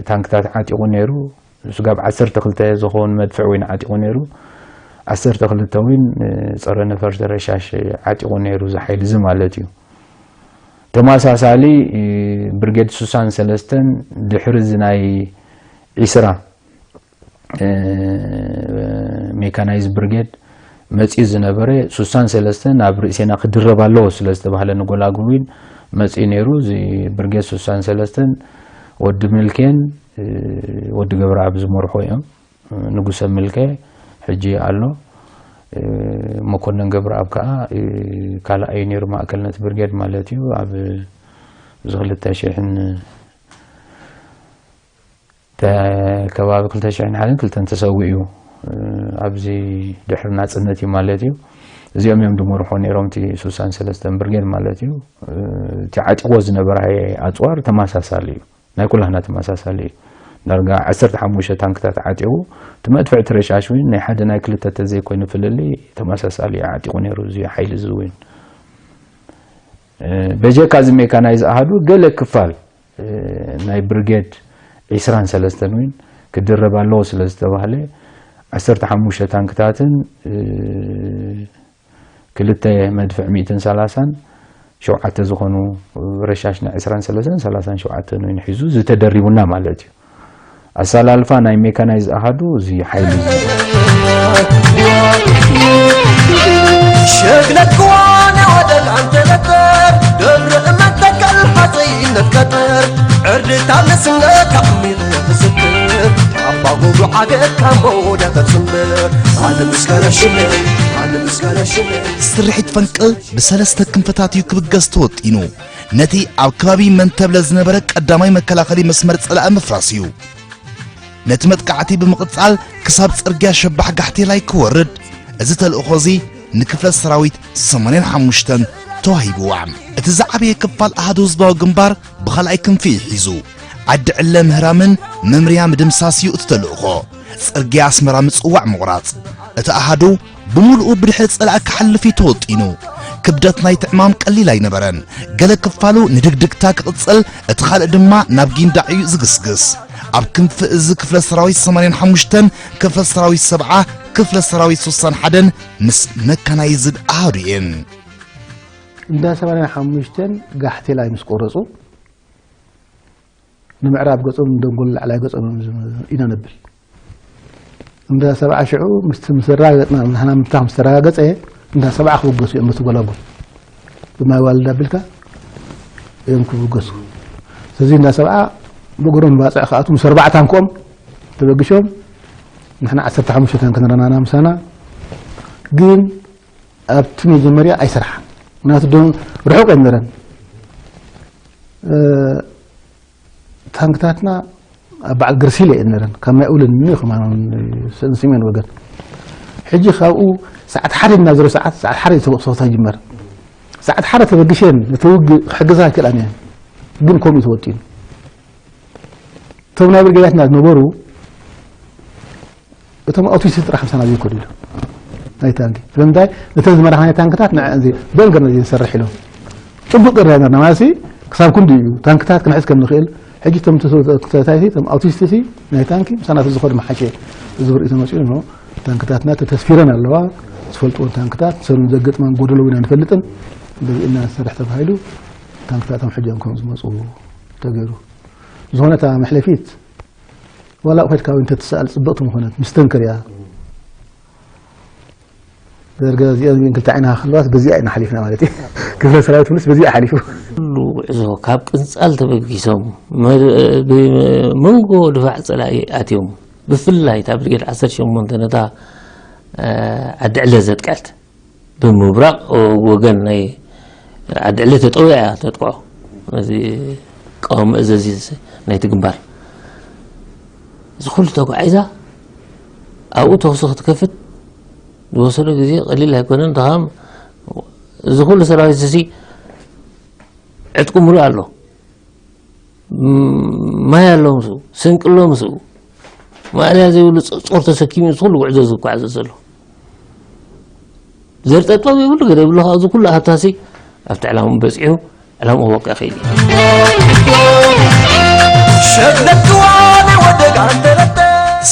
ታንክታት ዓጢቑ ነይሩ። ስጋብ ዓሰርተ ክልተ ዝኸውን መድፍዕ እውን ዓጢቑ ነይሩ። ዓሰርተ ክልተ እውን፣ እ፣ ጸረ ነፈርቲ ረሻሽ ዓጢቑ ነይሩ፣ እዚ ሓይሊ እዚ ማለት እዩ። ተመሳሳሊ፣ እ፣ ብርጌድ ስሳን ሰለስተን ድሕሪ እዚ ናይ ዒስራ፣ እ፣ ሜካናይዝ ብርጌድ መጺኡ ዝነበረ፣ ስሳን ሰለስተን ኣብ ርእሴና ክድረብ ኣለዎ ስለ ዝተባህለ ንጎላጉል እውን መጺኡ ነይሩ። እዚ ብርጌድ ስሳን ሰለስተን ወዲ ምልኬን፣ እ፣ ወዲ ገብረኣብ ዝመርሖ እዮም። ንጉሰ ምልከ ሕጂ ኣሎ። እ፣ መኮንን ገብረኣብ ከኣ፣ እ፣ ካልኣይ ነይሩ ማእከል ነቲ ብርጌድ ማለት እዩ። ኣብ እዚ ክልተ ሽሕን ተ-፣ ከባቢ ክልተ ሽሕን ሓደን ክልተን ተሰዊኡ እዩ። እ፣ ኣብዚ ድሕሪ ናጽነት እዩ ማለት እዩ። እዚኦም እዮም ዝመርሑ ነይሮም እቲ ስሳን ሰለስተን ብርጌድ ማለት እዩ። እ፣ እቲ ዓጢቕዎ ዝነበረ ኣጽዋር ተመሳሳሊ እዩ። ናይ ኩላህና ተመሳሳሊ እዩ። ዳርጋ ዓሰርተ ሓሙሽተ ታንክታት ዓጢቑ፣ እቲ መድፍዕ እቲ ረሻሽ እውን ናይ ሓደ ናይ ክልተ ተዘይኮይኑ ፍልልይ ተመሳሳሊ እዩ ዓጢቑ ነይሩ እዚ ሓይሊ እዚ እውን። እ፣ በጀካ እዚ ሜካናይዝ ኣሃዱ ገለ ክፋል፣ እ፣ ናይ ብርጌድ ዒስራን ሰለስተን እውን ክድረብ ኣለዎ ስለ ዝተባህለ፣ ዓሰርተ ሓሙሽተ ታንክታትን፣ እ፣ ክልተ መድፍዕ ሚእትን ሰላሳን ሸውዓተ ዝኾኑ ረሻሽ ናይ ዕስራን ሰለስተን ሰላሳን ሸውዓተን እውን ሒዙ ዝተደሪቡና ማለት እዩ። ኣሰላልፋ ናይ ሜካናይዝ ኣሃዱ እዚ ሓይሊ እዚ። ሸግለት ክዋነ ወደል ኣንተ ነበር ደርእ መተከል ሓፀይነት ቀጠር ዕርድታ ንስንገ ካብ ሚል ክስክር ኣባጎዶ ዓገት ካብ ወደ ተፅምበር ኣነ ምስጋና ሽለ ኣነ ምስጋና ሽለ ስርሒት ፈንቅል ብሰለስተ ክንፍታት እዩ ክብገስ ተወጢኑ። ነቲ ኣብ ከባቢ መንተብለ ዝነበረ ቀዳማይ መከላኸሊ መስመር ጸላኢ ምፍራስ እዩ። ነቲ መጥቃዕቲ ብምቕጻል ክሳብ ጽርግያ ሸባሕ ጋሕቴላይ ክወርድ፣ እዚ ተልእኾ እዚ ንክፍለ ሰራዊት ሰማንያን ሓሙሽተን ተዋሂብዋ። እቲ ዝዓበየ ክፋል ኣሃዱ ህዝባዊ ግንባር ብኻልኣይ ክንፊ እዩ ሒዙ። ዓዲ ዕለ ምህራምን መምርያ ምድምሳስ እዩ እቲ ተልእኾ። ጽርግያ ኣስመራ ምጽዋዕ ምቑራጽ። እቲ ኣሃዱ ብምሉኡ ብድሕሪ ጸላኢ ክሓልፍ እዩ ተወጢኑ። ክብደት ናይቲ ዕማም ቀሊል ኣይነበረን። ገለ ክፋሉ ንድግድግታ ክቕጽል፣ እቲ ካልእ ድማ ናብ ጊንዳዕ እዩ ዝግስግስ። ኣብ ክንፊ እዚ ክፍለ ሰራዊት ሰማንያን ሓሙሽተን፣ ክፍለ ሰራዊት ሰብዓ፣ ክፍለ ሰራዊት ስሳን ሓደን ምስ መካናይዝድ ኣሃዱ እየን። እንዳ ሰማንያን ሓሙሽተን ጋሕቴላይ ምስ ቆረጹ፣ ንምዕራብ ገጾም ደንጎል ላዕላይ ገጾም እዮም ዝም-፣ ኢና ነብል። እንዳ ሰብዓ ሽዑ ምስ፣ ምስ ተረጋገጽና፣ ንሕና ምፍታሕ ምስ ተረጋገጸ፣ እንዳ ሰብዓ ክብገሱ እዮም በቲ ጎላጉል። ብማይ ዋልድ ኣቢልካ እዮም ክብገሱ። ስለዚ እንዳ ሰብዓ ብእግሮም ባጽዕ ክኣትዉ ምስ ኣርባዕታን ኮም ተበግሾም፣ ንሕና ዓሰርተ ሓሙሽተ ታንክ ነረናና ምሳና። ግን ኣብቲ መጀመርያ ኣይሰራሓን። ምክንያቱ ዶ-፣ ርሑቕ ኣይነበረን። እ፣ ታንክታትና ኣብ በዓል ግርሲል እየን ነረን። ካብ ማይ ኡልን እኒኦ ከማን ሰንስሜን ወገን። ሕጂ ካብኡ ሰዓት ሓደ ናብ ዜሮ ሰዓት፣ ሰዓት ሓደ ተኩስ ይጅመር። ሰዓት ሓደ ተበግሸን እቲ ውግእ ክሕግዛ ኣይክእላን እየን። ግን ከምኡ ተወጢኑ። እቶም ናይ ብርጌዳትና ዝነበሩ፣ እቶም ኣውቲስት ጥራሕ ምሳና ዘይኮዱ ኢሉ ናይ ታንኪ። ስለምንታይ? ነተን ዝመራሕናዮ ታንክታት ንዐን ዘይ-፣ በል ገርና ዘይንሰርሕ ኢሎም። ጽቡቅ ገርና ነበርና። ማለትሲ ክሳብ ክንዲ እዩ። ታንክታት ክንሕዝ ከም ንኽእል። ሕጂ እቶም ተሰ-፣ ተታይቲ፣ እቶም ኣውቲስት ሲ ናይ ታንኪ ምሳና ተዝኸዱ መሓሸ ዝብል ርእይቶ መጺኡ ነው። ታንክታትና ተተስፊረን ኣለዋ። ዝፈልጥዎን ታንክታት፣ ሰሉን ዘገጥማን ጎደሎ እውን ኣይንፈልጥን። በዚ እና ንሰርሕ ተባሂሉ ታንክታቶም ሕጂ እዮም ከም ዝመጹ ተገይሩ። ዝኾነ እታ መሕለፊት ዋላ ኸድካ እውን እንተትሰኣል ጽብቕቲ ምኾነት፣ ምስተንክር እያ። ደርገ እዚኦም ግን ክልተ ዓይና ክህልዋስ በዚኣ ኢና ሓሊፍና ማለት እዩ። ክፍለ ሰራዊት ምንስ በዚኣ ሓሊፉ። ኩሉ ጉዕዞ ካብ ቅንጻል ተበጊሶም፣ መ-፣ ብመንጎ ድፋዕ ጸላኢ ኣትዮም፣ ብፍላይ እታ ብርጌድ ዓሰርተ ሸሞንተ ነታ፣ እ፣ ዓዲ ዕለ ዘጥቅዐት፣ ብምብራቕ ወገን ናይ ዓዲ ዕለ ተጠዊያ እያ ተጥቅዖ። እዚ ቀዋሚ መእዘዚ ናይቲ ግንባር። እዚ ኩሉ ተጓዒዛ ኣብኡ ተኹሲ ክትከፍት ዝወሰዶ ግዜ ቀሊል ኣይኮነን። ድኻም እዚ ኩሉ ሰራዊት እዚ ዕጥቁ ምሉእ ኣሎ። ም-፣ ማይ ኣሎ ምስኡ፣ ስንቂ ኣሎ ምስኡ። ማእለያ ዘይብሉ ጸ-፣ ጾር ተሰኪሙ እዚ ኩሉ ጉዕዞ ዝጓዓዝ ዘሎ። ዘርጠጥጠው የብሉ፣ ገለ የብሉ። ካብዚ ኩሉ ኣታሲ ኣብቲ ዕላምኡ በጺሑ፣ ዕላምኡ ወቂዕ ከይዱ።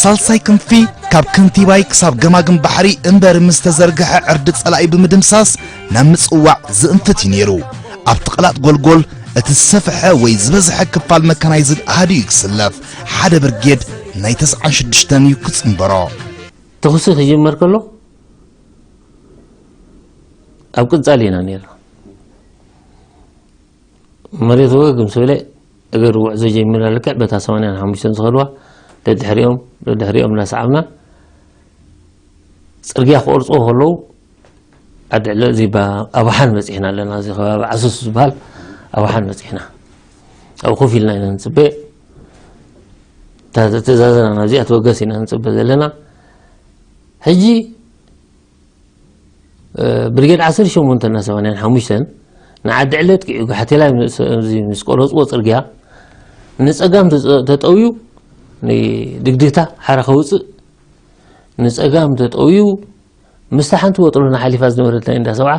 ሳልሳይ ክንፊ ካብ ከንቲባይ ክሳብ ገማግም ባሕሪ እምበር ምስ ተዘርግሐ ዕርዲ ጸላኢ ብምድምሳስ ናብ ምጽዋዕ ዝእንፍት እዩ ነይሩ። ኣብቲ ቀላጥ ጎልጎል እቲ ዝሰፍሐ ወይ ዝበዝሐ ክፋል መካናይዝድ ኣሃዱ እዩ ክስለፍ። ሓደ ብርጌድ ናይ ተስዓን ሽዱሽተን እዩ ክጽንበሮ። ተኹሲ ክጅመር ከሎ ኣብ ቅንጻል ኢና ነይርና። መሬት ወገግ ምስ በለ እግር ጉዕዞ ጀሚራ ልክዕ በታ ሰማንያን ሓሙሽተን ዝኸድዋ ደድሕሪኦም፣ ደድሕሪኦም እናሰዓብና ጽርግያ ክቆርጽዎ ከለዉ ዓዲ ዕለ እዚ ባ-፣ ኣባሓን በጺሕና ኣለና። እዚ ከባቢ ዓሱስ ዝበሃል ኣባሓን በጺሕና። ኣብኡ ኮፍ ኢልና ኢና ንጽበ። እታ ትእዛዝና ናብዚኣ ትበገስ ኢና ንጽበ ዘለና። ሕጂ እ፣ ብርጌድ ዓሰርተ ሸሞንተ እና ሰማንያን ሓሙሽተን ንዓዲ ዕለ ኣጥቂዑ ጋሕቴላይ ምስ፣ እዚ ምስ ቆረጽዎ ጽርግያ ንጸጋም ተጸ-፣ ተጠውዩ ንድግድግታ ሓራ ከውጽእ ንጸጋም ተጠውዩ ምስታ ሓንቲ ወጥሮና ሓሊፋ ዝነበረት ናይ እንዳ ሰብዓ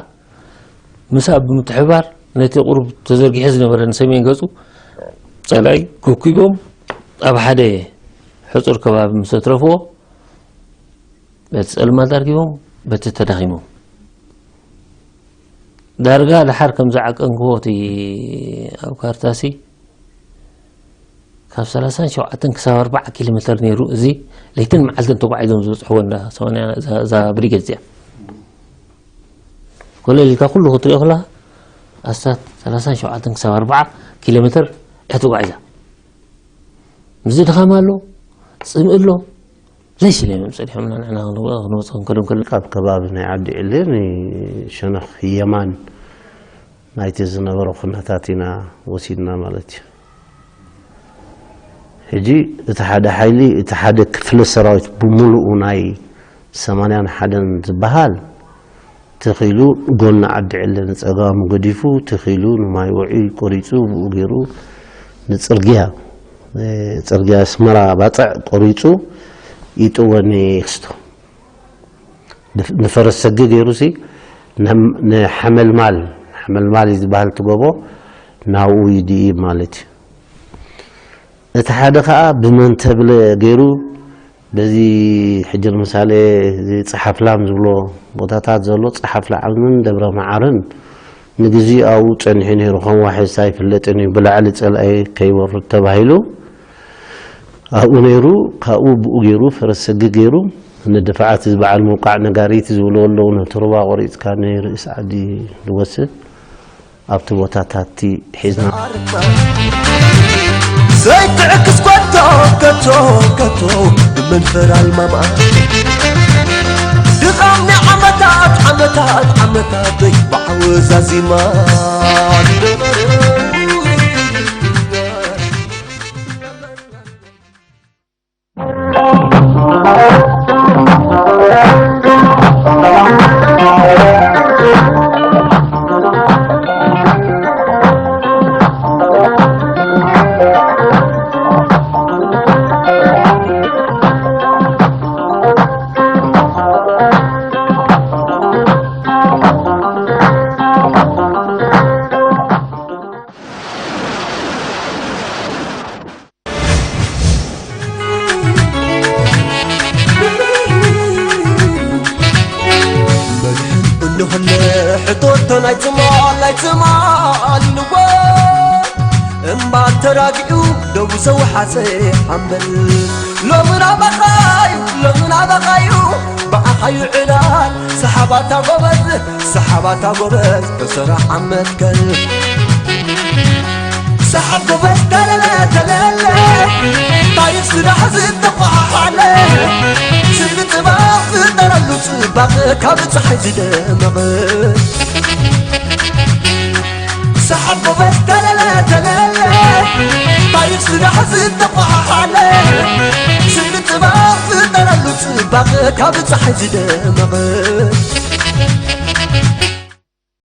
ምሳእ ብምትሕብባር ነቲ ቁሩብ ተዘርጊሑ ዝነበረ ንሰሜን ገጹ ጸላኢ ከኪቦም ኣብ ሓደ ሕጹር ከባቢ ምስ ኣትረፍዎ በቲ ጸልማት ኣርጊቦም፣ በቲ ተዳኺሞም። ዳርጋ ድሓር ከም ዝዓቀንክዎ እቲ ኣብ ካርታሲ ካብ ሰላሳን ሸውዓተን ክሳብ ኣርባዓ ኪሎ ሜተር ነይሩ። እዚ ለይትን መዓልትን ተጓዒዞም ዝበጽሕዎ እንዳ ሰማንያ እዛ፣ እዛ ብሪጌድ እዚኣ። ኮለል ኢልካ ኩሉ ክትሪኦ ከለኻ ኣስታት ሰላሳን ሸውዓተን ክሳብ ኣርባዓ ኪሎ ሜተር እያ ተጓዒዛ። ምስዚ ድኻም ኣሎ፣ ጽምኢ ኣሎ። ለይሽ ኢሎም እዮም ጸኒሖምና ንሕና ክንወ-፣ ክንወጽእ ክንከዶም ከለና። ካብ ከባቢ ናይ ዓዲ ዕሌ ንሸነኽ የማን ናይቲ ዝነበረ ኩነታት ኢና ወሲድና ማለት እዩ። ሕጂ እቲ ሓደ ሓይሊ፣ እቲ ሓደ ክፍለ ሰራዊት ብምሉኡ ናይ ሰማንያን ሓደን ዝበሃል ትኺሉ ጎኒ ዓዲ ዕለ ንጸጋሙ ገዲፉ፣ ትኺሉ ንማይ ውዒ ቆሪጹ፣ ብኡ ገይሩ ንጽርግያ፣ እ፣ ጽርግያ ኣስመራ ባጽዕ ቆሪጹ ይጥወኒ ክስቶ። ንፍ-፣ ንፈረስ ሰጊ ገይሩሲ፣ ነ-፣ ንሓመልማል፣ ሓመልማል እዩ ዝበሃል እቲ ጎቦ፣ ናብኡ ይድኢ ማለት እዩ። እቲ ሓደ ኸኣ ብመንተብለ ገይሩ፣ በዚ ሕጂ ንምሳሌ፣ እዚ ጸሓፍላም ዝብሎ ቦታታት ዘሎ፣ ጸሓፍላምን ደብረ መዓርን ንግዜኡ ኣብኡ ጸኒሑ ነይሩ። ከም ዋሕስ ኣይፍለጥን እዩ፣ ብላዕሊ ጸላኢ ከይወርድ ተባሂሉ ኣብኡ ነይሩ። ካብኡ ብኡ ገይሩ፣ ፈረስ ሰጊ ገይሩ፣ ንድፋዓት እዚ በዓል ምውቃዕ ነጋሪት ዝብልዎ ኣለዉ፣ ነቲ ሩባ ቆሪጽካ ንርእሲ ዓዲ ዝወስድ ኣብቲ ቦታታት እቲ ሒዝና። ዘይትዕክስ ከቶ ከቶ ከቶ ብመንፈራል ማማ ድኻም ናይ ዓመታት ዓመታት ዓመታት ዘይበዓወ ዛዚማ እንድኽለ ሕቶቶ ናይ ትማል ናይ ትማል ንወ እምባ ተራጊዑ ደቡ ሰውሓሰ ሓምበል ሎምን ኣባኻዩ ሎምን ኣባኻዩ ብኣኻዩ ዕላል ሰሓባታ ጎበዝ ሰሓባታ ጎበዝ ተሰራ ዓመት ከል ሰሓብ ጎበዝ ተለለ ተለለ ታሪኽ ስራሕ ዝተቋሓሓለ ስእሊ ጥበብ ፍጠረሉ ጽባቐ ካብ ጸሓይ ዝደመቐ ሰሓብ ጎበዝ ተለለ ተለለ ታሪኽ ስራሕ ዝተቋሓሓለ ስእሊ ጥበብ ፍጠረሉ ጽባቐ ካብ ጸሓይ ዝደመቐ